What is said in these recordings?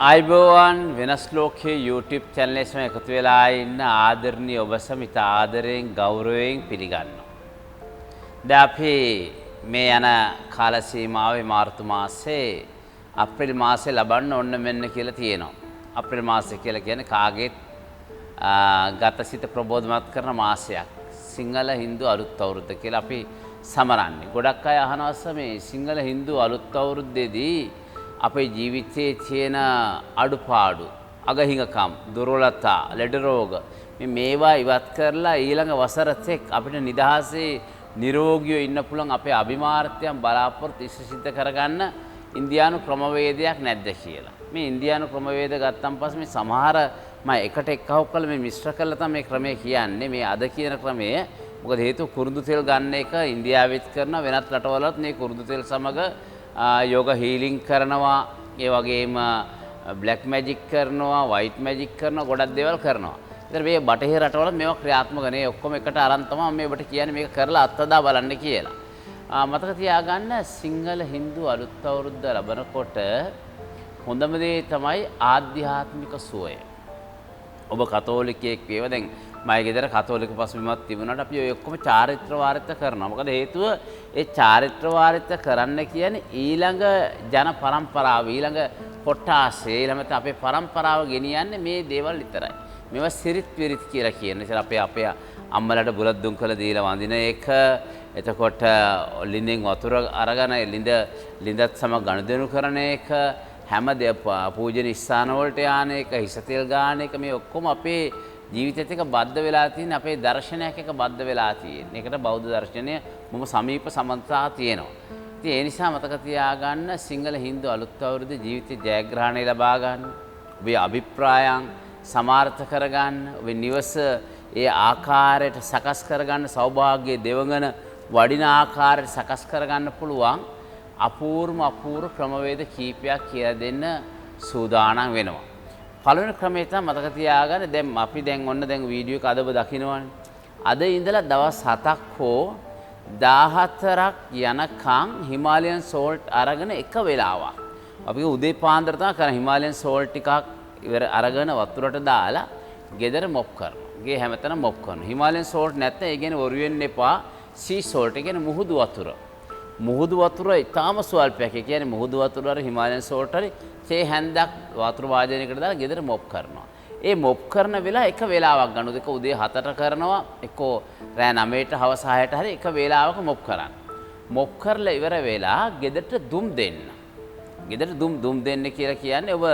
ආයුබෝවන් වෙනස් ලෝකයේ YouTube channel එකේ එකතු වෙලා ඉන්න ආදරණීය ඔබ සැම ඉතා ආදරයෙන් ගෞරවයෙන් පිළිගන්නවා. දැන් අපි මේ යන කාල සීමාවේ මාර්තු මාසේ අප්‍රේල් මාසේ ලබන්න ඔන්න මෙන්න කියලා තියෙනවා. අප්‍රේල් මාසය කියලා කියන්නේ කාගෙත් ගතසිත ප්‍රබෝධමත් කරන මාසයක්. සිංහල හින්දු අලුත් අවුරුද්ද කියලා අපි සමරන්නේ. ගොඩක් අය අහනවා මේ සිංහල හින්දු අලුත් අවුරුද්දේදී අපේ ජීවිතයේ තියෙන අඩුපාඩු, අගහිඟකම්, දුර්වලතා, ලෙඩ රෝග මේවා ඉවත් කරලා ඊළඟ වසර තෙක් අපිට නිදහසේ නිරෝගීව ඉන්න පුළුවන් අපේ අභිමාර්ථයන් බලාපොරොත්තු ඉෂ්ට සිද්ධ කරගන්න ඉන්දියානු ක්‍රමවේදයක් නැද්ද කියලා. මේ ඉන්දියානු ක්‍රමවේද ගත්තන් පස්සේ මේ සමහර මම එකට එක්කහුව කරලා මේ මිශ්‍ර කරලා තමයි මේ ක්‍රමය කියන්නේ. මේ අද කියන ක්‍රමය මොකද හේතුව කුරුඳු තෙල් ගන්න එක ඉන්දියාවෙත් කරනවා, වෙනත් රටවලත් මේ කුරුඳු තෙල් සමග යෝග හීලින් කරනවා, ඒ වගේම බ්ලැක් මැජික් කරනවා, වයිට් මැජික් කරනවා, ගොඩක් දේවල් කරනවා. ඉතින් මේ බටහිර රටවල මේවා ක්‍රියාත්මක නේ. ඔක්කොම එකට අරන් තමයි මේ ඔබට කියන්නේ මේක කරලා අත්හදා බලන්න කියලා. මතක තියාගන්න සිංහල හින්දු අලුත් අවුරුද්ද ලබනකොට හොඳම දේ තමයි ආධ්‍යාත්මික සුවය. ඔබ කතෝලිකයෙක් වේවා, දැන් මගේ ගෙදර කතෝලික පසුබිමක් තිබුණාට අපි ඔය ඔක්කොම චාරිත්‍ර වාරිත්‍ර කරනවා. මොකද හේතුව ඒ චාරිත්‍ර වාරිත්‍ර කරන්න කියන්නේ ඊළඟ ජන පරම්පරාව, ඊළඟ කොට්ටාසය, ඊළඟට අපේ පරම්පරාව ගෙනියන්නේ මේ දේවල් විතරයි. මේවා සිරිත් විරිත් කියලා කියන නිසා අපේ අම්මලාට බුලත් දුම්කල දීලා වඳින එක, එතකොට ලිඳෙන් වතුර අරගෙන ලිඳත් සමග ගනුදෙනු කරන එක, හැම දෙයක් පූජන ස්ථාන වලට යාන එක, හිස තෙල් ගාන එක, මේ ඔක්කොම අපේ ජීවිතයත් එක්ක බද්ධ වෙලා තියෙන අපේ දර්ශනයක් එක්ක බද්ධ වෙලා තියෙන. ඒකට බෞද්ධ දර්ශනය බොහොම සමීප සම්බන්ධතා තියෙනවා. ඉතින් ඒ නිසා මතක තියාගන්න සිංහල හින්දු අලුත් අවුරුද්ද ජීවිතේ ජයග්‍රහණය ලබා ගන්න, ඔබේ අභිප්‍රායන් සමාර්ථ කරගන්න, ඔබේ නිවස ඒ ආකාරයට සකස් කරගන්න, සෞභාග්‍ය දෙවඟන වඩින ආකාරයට සකස් කරගන්න පුළුවන් අපූර්ව අපූර්ව ක්‍රමවේද කීපයක් කියලා දෙන්න සූදානම් වෙනවා. පළවෙනි ක්‍රමය තමයි මතක තියාගන්න, දැන් අපි දැන් ඔන්න දැන් වීඩියෝ එක අද ඔබ දකින්නවනේ. අද ඉඳලා දවස් 7ක් හෝ 14ක් යනකම් හිමාලයන් සෝල්ට් අරගෙන එක වෙලාවක්. අපි උදේ පාන්දර තමයි කරන්නේ. හිමාලයන් සෝල්ට් ටිකක් ඉවර අරගෙන වතුරට දාලා ගෙදර මොප් කරනවා. ගේ හැමතැනම මොප් කරනවා. හිමාලයන් සෝල්ට් නැත්නම් ඒ කියන්නේ වරු වෙන්න එපා. සී සෝල්ට්, ඒ කියන්නේ මුහුදු වතුර. මුහුදු වතුර ඉතාම ස්වල්පයක්. ඒ කියන්නේ මුහුදු වතුර හරි හිමාලයන් සෝල්ට් හරි තේ හැන්දක් වතුර වාජනයකට දාලා ගෙදර මොප් කරනවා. ඒ මොප් කරන වෙලාව එක වෙලාවක් ගන්න. එක උදේ 7ට කරනවා, එක්කෝ රෑ 9ට හවස 6ට හරි එක වෙලාවක මොප් කරන්න. මොප් කරලා ඉවර වෙලා ගෙදරට දුම් දෙන්න. ගෙදරට දුම් දෙන්න කියලා කියන්නේ ඔබ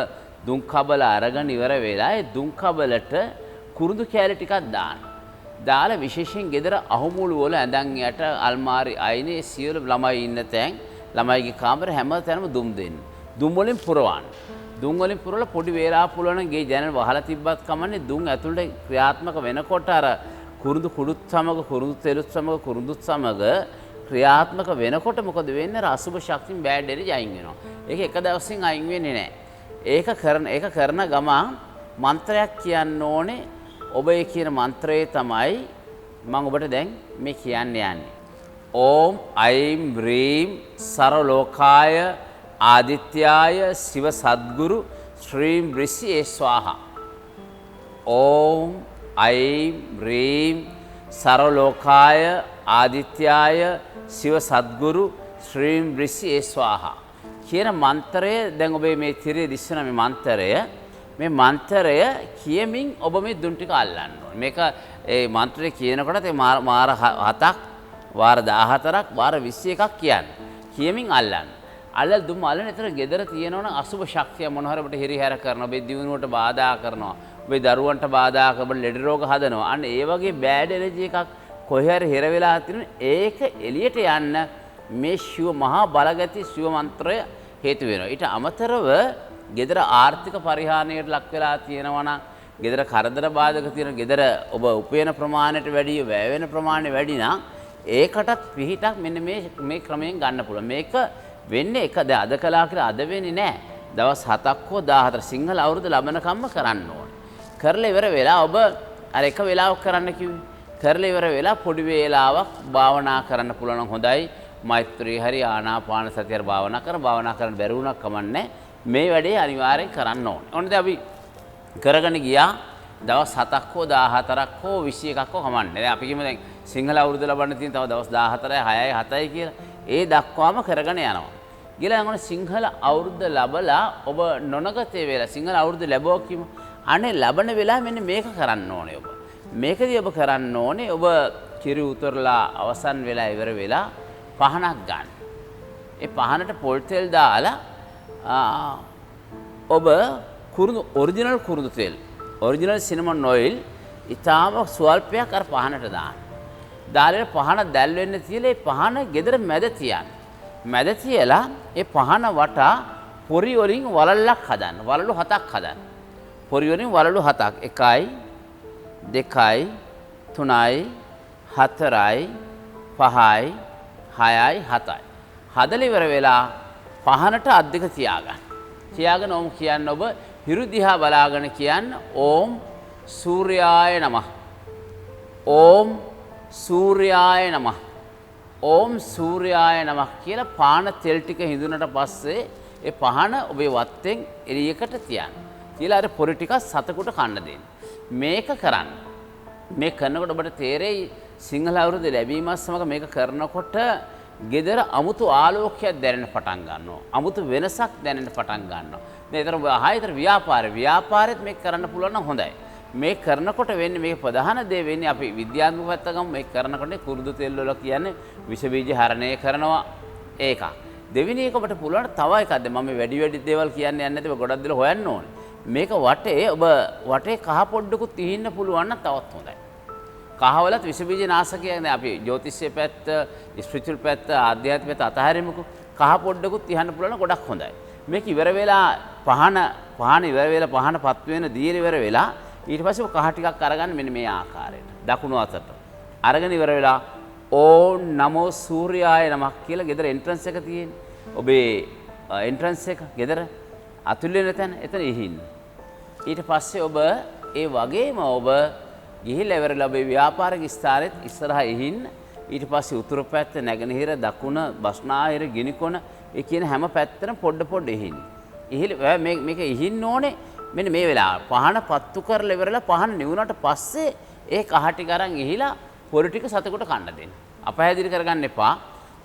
දුම් කබල අරගෙන ඉවර වෙලා ඒ දුම් කබලට කුරුඳු කෑලි ටිකක් දාන්න. දාලා විශේෂයෙන් ගෙදර අහුමුළු වල ඇඳන් යට අල්මාරි අයිනේ සියලු ළමයි ඉන්න තැන්, ළමයිගේ කාමර හැම තැනම දුම් දෙන්න. දුම් වලින් පුරවන්න. දුම් වලින් පුරවලා පොඩි වේලාවක් පුළුවන් නම් ගේ ජනේල වහලා තිබ්බත් කමන්නේ, දුම් ඇතුළට ක්‍රියාත්මක වෙනකොට අර කුරුඳු කුඩුත් සමග, කුරුඳු තෙලුත් සමග, කුරුඳුත් සමග ක්‍රියාත්මක වෙනකොට මොකද වෙන්නේ? අර අසුබ ශක්තියෙන් බෑඩ් එනර්ජි අයින් වෙනවා. ඒක එක දවසින් අයින් වෙන්නේ නෑ. ඒක කරන ගමන් මන්ත්‍රයක් කියන්න ඕනේ. ඔබ ඒ කියන මන්ත්‍රය තමයි මම ඔබට දැන් මේ කියන්න යන්නේ. ඕම් අයිම් ්‍රීම් සර්වලෝකාය ආදිත්‍යාය සිව සද්ගුරු ශ්‍රීම් ඍෂි ඒ ස්වාහා. ඕම් අයිම් ්‍රීම් සර්වලෝකාය ආදිත්‍යාය සිව සද්ගුරු ශ්‍රීම් ඍෂි ඒ ස්වාහා කියන මන්ත්‍රය දැන් ඔබේ මේ තිරේ දිස්වන මේ මන්ත්‍රය, මේ මන්ත්‍රය කියමින් ඔබ මේ දුන් ටික අල්ලන්න ඕනේ. මේක ඒ මන්ත්‍රය කියනකොටත් ඒ මාර 7ක්, වාර 14ක්, වාර 21ක් කියන්න. කියමින් අල්ලන්න. අල්ලලා දුම් අල්ලන විතර ගෙදර තියෙනවනම් අසුබ ශක්තිය මොන හරි ඔබට හිරිහැර කරනවා, ඔබේ දියුණුවට බාධා කරනවා, ඔබේ දරුවන්ට බාධා කරනවා, ඔබ ලෙඩ රෝග හදනවා. අන්න ඒ වගේ බෑඩ් එනර්ජි එකක් කොහේ හරි හිර වෙලා තියෙනවා. ඒක එළියට යන්න මේ ශිව මහා බලගති ශිව මන්ත්‍රය හේතු වෙනවා. ඊට අමතරව ගෙදර ආර්ථික පරිහානියට ලක් වෙලා තියෙනවා නම්, ගෙදර කරදර බාධක තියෙන, ගෙදර ඔබ උපයන ප්‍රමාණයට වැඩිය වැය වෙන ප්‍රමාණය වැඩි නම් ඒකටත් පිහිටක් මෙන්න මේ ක්‍රමයෙන් ගන්න පුළුවන්. මේක වෙන්නේ එක දැන් අද කළා කියලා අද වෙන්නේ නෑ. දවස් 7ක් හෝ 14 සිංහල අවුරුදු ලබනකම්ම කරන්න ඕනේ. කරලා ඉවර වෙලා ඔබ අර එක වෙලාවක් කරන්න කිව්වේ. කරලා ඉවර වෙලා පොඩි වේලාවක් භාවනා කරන්න පුළුවන් නම් හොඳයි. මෛත්‍රී හරි ආනාපාන සතිය හරි භාවනා කරන, භාවනා කරන්න බැරි වුණා කමන්නේ. මේ වැඩේ අනිවාර්යෙන් කරන්න ඕනේ. ඔන්න දැන් අපි කරගෙන ගියා දවස් 7ක් හෝ 14ක් හෝ 21ක් හෝ කමන්නේ. දැන් අපි කියමු දැන් සිංහල අවුරුද්ද ලබන්න තියෙන තව දවස් 14යි 6යි 7යි කියලා. ඒ දක්වාම කරගෙන යනවා. ගිහලා යනකොට සිංහල අවුරුද්ද ලබලා ඔබ නොනගතේ වෙලා සිංහල අවුරුද්ද ලැබුවා කියමු. අනේ ලබන වෙලාව මෙන්න මේක කරන්න ඕනේ ඔබ. මේකදී ඔබ කරන්න ඕනේ ඔබ කිරි උතරලා අවසන් වෙලා ඉවර වෙලා පහනක් ගන්න. ඒ පහනට පොල් තෙල් දාලා ඔබ කුරුඳු ඔරිජිනල් කුරුඳු තෙල්, ඔරිජිනල් සිනමන් ඔයිල් ඉතාම ස්වල්පයක් අර පහනට දාන්න. දාලා පහන දැල් වෙන්න තියලා ඒ පහන ගෙදර මැද තියන්න. මැද තියලා ඒ පහන වටා පොරි වලින් වලල්ලක් හදන්න. වලලු 7ක් හදන්න. පොරි වලින් වලලු 7ක්. 1යි 2යි 3යි 4යි 5යි 6යි 7යි. හදලා ඉවර වෙලා පහනට අත් දෙක තියාගන්න. තියාගෙන ඕම් කියන්න ඔබ හිරු දිහා බලාගෙන කියන්න ඕම් සූර්යාය නමಃ. ඕම් සූර්යාය නමಃ. ඕම් සූර්යාය නමಃ කියලා පාන තෙල් ටික හිඳුනට පස්සේ ඒ පහන ඔබේ වත්තෙන් එළියකට තියන්න. තියලා අර පොරි ටිකක් සතෙකුට කන්න දෙන්න. මේක කරන්න. මේ කරනකොට ඔබට තේරෙයි සිංහල අවුරුද්ද ලැබීමත් සමග මේක කරනකොට ගෙදර අමුතු ආලෝකයක් දැනෙන්න පටන් ගන්නවා. අමුතු වෙනසක් දැනෙන්න පටන් ගන්නවා. මේ ඊතර ඔබ ආයෙතර ව්‍යාපාරෙත් මේක කරන්න පුළුවන් නම් හොඳයි. මේ කරනකොට වෙන්නේ මේක ප්‍රධාන දේ වෙන්නේ අපි විද්‍යාත්මක පැත්ත ගමු. මේක කරනකොට කුරුදු තෙල් වල කියන්නේ විෂ බීජ හරණය කරනවා ඒකක්. දෙවෙනි එක ඔබට පුළුවන් තව එකක්. දැන් මම මේ වැඩි වැඩි දේවල් කියන්න යන්නේ නැතිව ගොඩක් දේවල් හොයන්න ඕනේ. මේක වටේ ඔබ වටේ කහ පොඩ්ඩකුත් ඉහින්න පුළුවන් නම් තවත් හොඳයි. කහවලත් විෂ බීජ නාශකයක් නෑ. අපි ජ්‍යොතිෂය පැත්ත, ස්පිරිචුවල් පැත්ත, ආධ්‍යාත්මික පැත්ත අතහැරෙමුකෝ. කහ පොඩ්ඩකුත් ඉහන්න පුළුවන් නම් ගොඩක් හොඳයි. මේක ඉවර වෙලා පහන ඉවර වෙලා පහන පත් වෙන දීර ඉවර වෙලා ඊට පස්සේ ඔය කහ ටිකක් අරගන්න මෙන්න මේ ආකාරයට දකුණු අතට අරගෙන ඉවර වෙලා ඕම් නමෝ සූර්යාය නමක් කියලා ගෙදර එන්ට්‍රන්ස් එක තියෙන්නේ. ඔබේ එන්ට්‍රන්ස් එක ගෙදර අතුල් වෙන තැන එතන ඉහින්න. ඊට පස්සේ ඔබ ඒ වගේම ඔබ ගිහිල්ලා ඉවරලා ඔබේ ව්‍යාපාරික ස්ථානෙත් ඉස්සරහා ඉහින්න. ඊට පස්සේ උතුරු පැත්ත, නැගෙනහිර, දකුණ, බස්නාහිර, ගිනිකොන ඒ කියන හැම පැත්තටම පොඩ පොඩ ඉහින්න. ඉහිල මේක ඉහින්න ඕනේ මෙන්න මේ වෙලාව. පහන පත්තු කරලා ඉවරලා පහන නිවුනට පස්සේ ඒ කහ ටික අරන් ඉහිලා පොරි ටික සතෙකුට කන්න දෙන්න. අපහැදිලි කරගන්න එපා.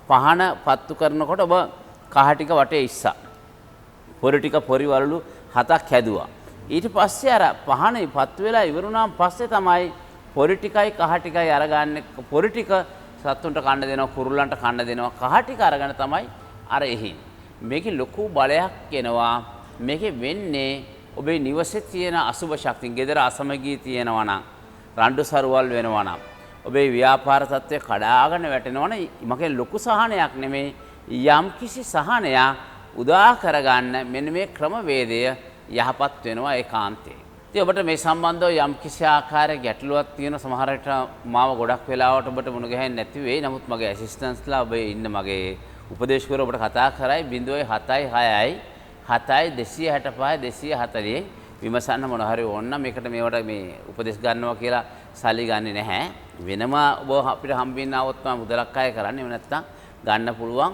පහන පත්තු කරනකොට ඔබ කහ ටික වටේ ඉස්සා. පොරි ටික පොරි වලලු 7ක් හැදුවා. ඊට පස්සේ අර පහන පත්තු වෙලා ඉවරුනාම පස්සේ තමයි පොරි ටිකයි කහ ටිකයි අරගන්නේ. පොරි ටික සත්තුන්ට කන්න දෙනවා, කුරුල්ලන්ට කන්න දෙනවා. කහ ටික අරගෙන තමයි අර එහින්. මේකේ ලොකු බලයක් එනවා. මේකේ වෙන්නේ ඔබේ නිවසේ තියෙන අසුබ ශක්තිය, ගෙදර අසමගිය තියෙනවා නම්, රණ්ඩු සරුවල් වෙනවා නම්, ඔබේ ව්‍යාපාර තත්ත්වය කඩාගෙන වැටෙනවා නම්, මගේ ලොකු සහනයක් නෙමෙයි, යම්කිසි සහනයක් උදා කරගන්න මෙන්න මේ ක්‍රමවේදය යහපත් වෙනවා ඒකාන්තයෙන්. ඉතින් ඔබට මේ සම්බන්ධව යම්කිසි ආකාරයක ගැටලුවක් තියෙන සමහර විට මාව ගොඩක් වෙලාවට ඔබට මුණ ගැහෙන්නේ නැති වෙයි. නමුත් මගේ ඇසිස්ටන්ට්ස්ලා ඔබේ ඉන්න මගේ උපදේශකවරු ඔබට කතා කරයි 076 7 265 240 විමසන්න මොන හරි ඕන නම් මේකට මේවට මේ උපදෙස් ගන්නවා කියලා සල්ලි ගන්නෙ නැහැ. වෙනම ඔබ අපිට හම්බ වෙන්න આવොත් තමයි මුදලක් අය කරන්නේ. එහෙම නැත්නම් ගන්න පුළුවන්.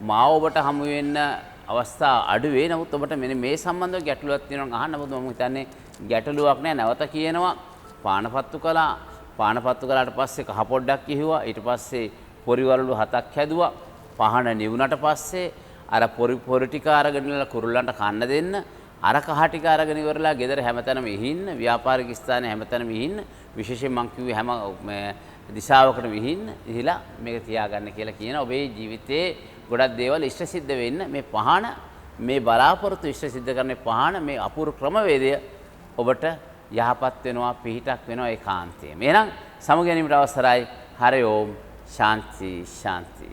මාව ඔබට හමු වෙන්න අවස්ථා අඩු වෙයි. නමුත් ඔබට මෙන්න මේ සම්බන්ධව ගැටලුවක් තියෙනවා නම් අහන්න. නමුත් මම හිතන්නේ ගැටලුවක් නෑ. නැවත කියනවා පානපත්තු කළා. පානපත්තු කළාට පස්සේ කහ පොඩ්ඩක් කිව්වා. ඊට පස්සේ පොරි වලලු 7ක් හැදුවා. පහන නිවුනට පස්සේ අර පොරි ටික අරගෙන ඉවරලා කුරුල්ලන්ට කන්න දෙන්න. අර කහ ටික අරගෙන ඉවරලා ගෙදර හැමතැනම ඉහින්න, ව්‍යාපාරික ස්ථානයේ හැමතැනම ඉහින්න, විශේෂයෙන් මං කිව්වේ හැම දිශාවකටම ඉහින්න, ඉහිලා මේක තියාගන්න කියලා කියන ඔබේ ජීවිතේ ගොඩක් දේවල් ඉෂ්ට සිද්ධ වෙන්න මේ පහන, මේ බලාපොරොත්තු ඉෂ්ට සිද්ධ කරන පහන, මේ අපූර්ව ක්‍රමවේදය ඔබට යහපත් වෙනවා, පිහිටක් වෙනවා ඒකාන්තයෙන්. එහෙනම් සමග ගැනීමට අවසරයි. හරි ඕම් ශාන්ති ශාන්ති.